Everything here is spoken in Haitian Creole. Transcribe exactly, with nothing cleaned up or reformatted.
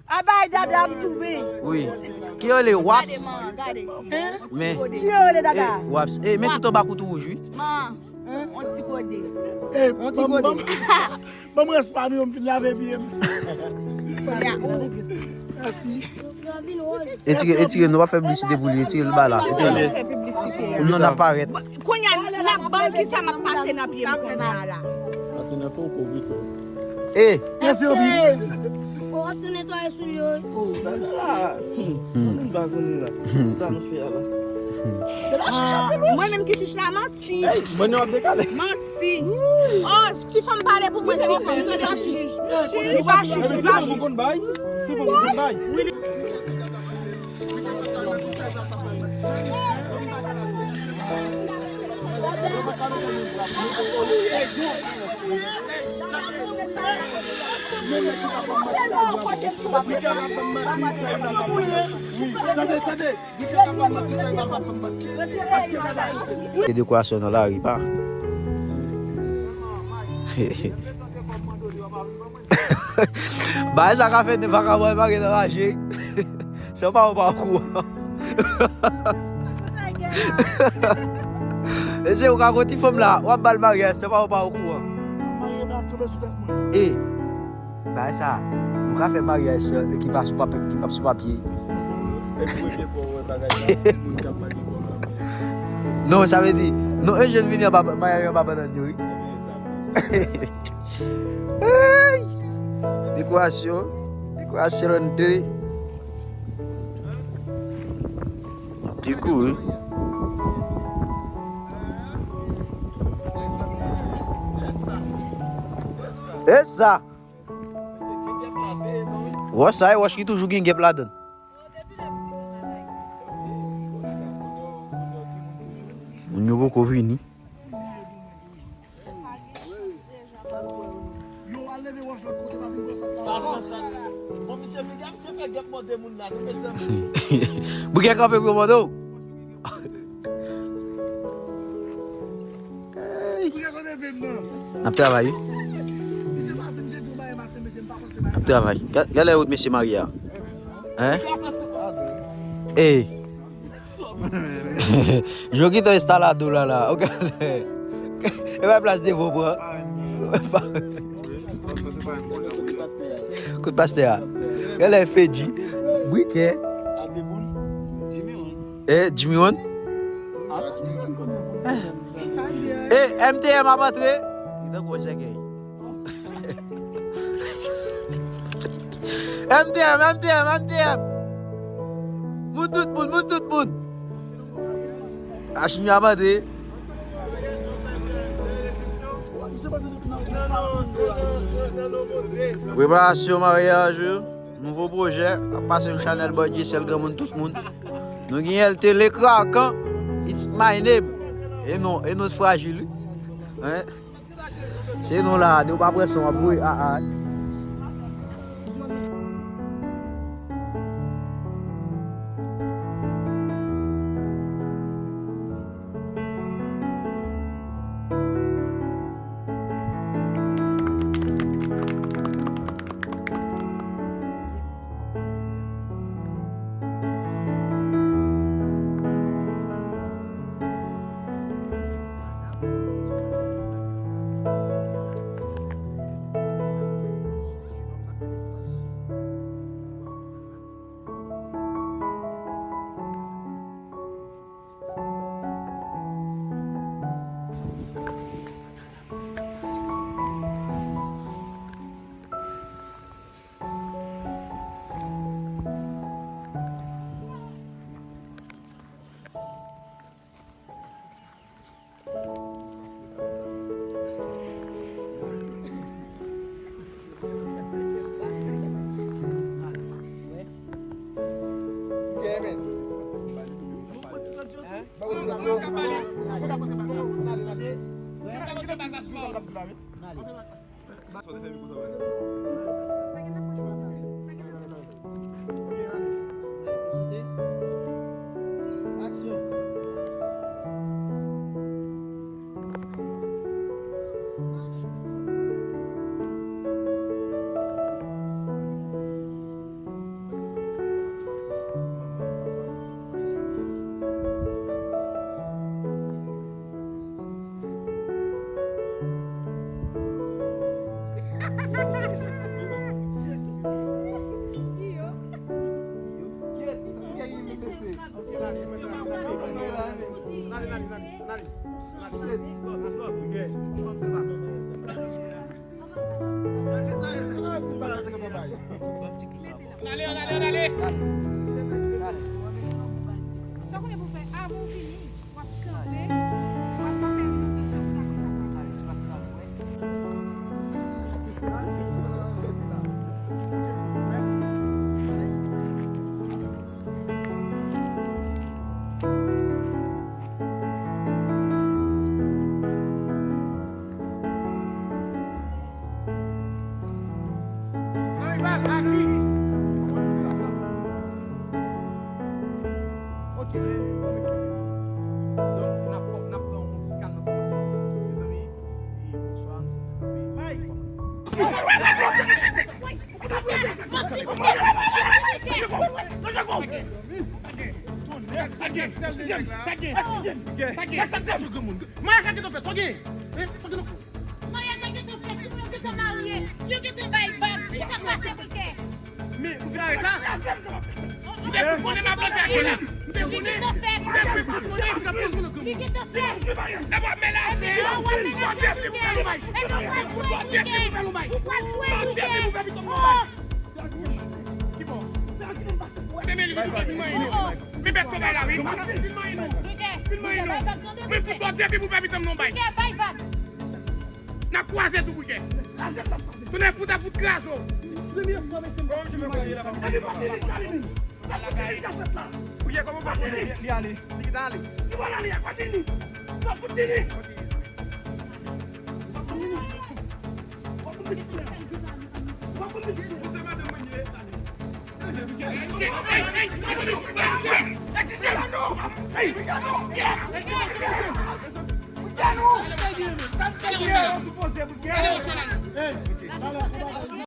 Abay dada m tonbe. Wi. Ki yo le waps? Gade, gade. Men. Ki yo le dada? Eh, waps. Eh, men tout anba koutou wouj, wi. Man, on ti gode. Eh, on ti gode. Ban m rès pa nou yo, m fin lave pye m. Mèsi. Etire, etire, nou pa fè piblisite pou li, etire l ba la. Etire l. Pou non n ap parèt. Kounye a, n ap ban m kisa m ap pase nan pye m kounye a la. Pase nan po kou pito. E. Mèsi anpil. Ou ap tou netwaye soulye yo. Oh, sa. Hmm. Moun pa konnen la. Sa nou fè a la. Ah, mwen menm ki chich la, manti. Manti. Oh, ti fanm pale pou mwen, ti fanm. Tande chich. Chich. Li pa chich, li pa chich. Ou konn bay? Ti fanm ou konn bay? E dekorasyon nan lari pa. Bagay sa ka fè vakabon mare nan raje. Se pa ou pa okouran. E se ou ka konti fanm la, w ap bal maryaj, se pa ou pa okouran. E, bagay sa, nou ka fè maryaj sa, ki pa sou papye, ki pa sou papye. Non, sa vle di, non, e jèn vini anba, maryaj anba bannann yo, wi. Hey! Dekorasyon, dekorasyon de. Di kou, wi. E sa? Wòch sa, e wòch ki toujou gen gèp ladan l. Moun yo poko vini. Bouke kanpe pou yo mande w. N ap travay, wi. N ap travay. Gad, gad lè yo t mesye marye a. Hein? Ey. Jokito instalado la la. Ok. E pa plas devo pran. Kout pastè a. Gade Fedji. Brikè. E Jimmy One. E M T M ap antre. Li tankou yon sèkèy. M T M, M T M, M T M. Moun tout moun, moun tout moun. Achmi ap antre. Preparasyon maryaj yo. Nouvo pwojè. Ap pase sou chanèl Boy J S L, granmoun tout moun. Nou gen L T le krakan. It's my name. E non, e non frajil, wi. Hein? Se nou la, depi w pa pran san w ap voye a a. Ann ale, ann ale, ann ale. Sa w konnen pou w fè avan w vini, w ap kanpe, w ap pa fè yon lòt aksyon pou ta konsa pran. Zanmi pa laki. Ok, donk, n ap, n ap pran yon ti kalm nan kòmansman. Mezanmi, e, bonswa, nou fè yon ti kanpe. Bay. Kòmanse. Sa gen? Sa gen? Sa gen? Sa gen? Sa gen? Sa gen? Sa gen? Maryaj la gentan fèt, sa gen? Hein? Sa gen nan kou? Maryaj la gentan fèt, yo gentan marye, yo gentan bay bag, sa pase pou kè. Men, ou vin arete la? M te fout konnen m ap plante aksyon la. M te konnen. M te fout konnen. Li gentan fèt. Li gentan fèt. Sa w ap menaje, hein? Ou ap menaje pou kè. Epi w pral jwe pou kè. Ou pral jwe pou kè. Oh! Ki bò? Men, men, li vin manyen nou. Men bèt sovay la, wi. Vin manyen nou. Vin manyen nou. Men fout bò depi pou pèmèt m non bay. N ap kwaze tou pou kè. Tounen fout ap fout kraze w. Pou kè kòman w pa konnen li ale. Li gentan ale.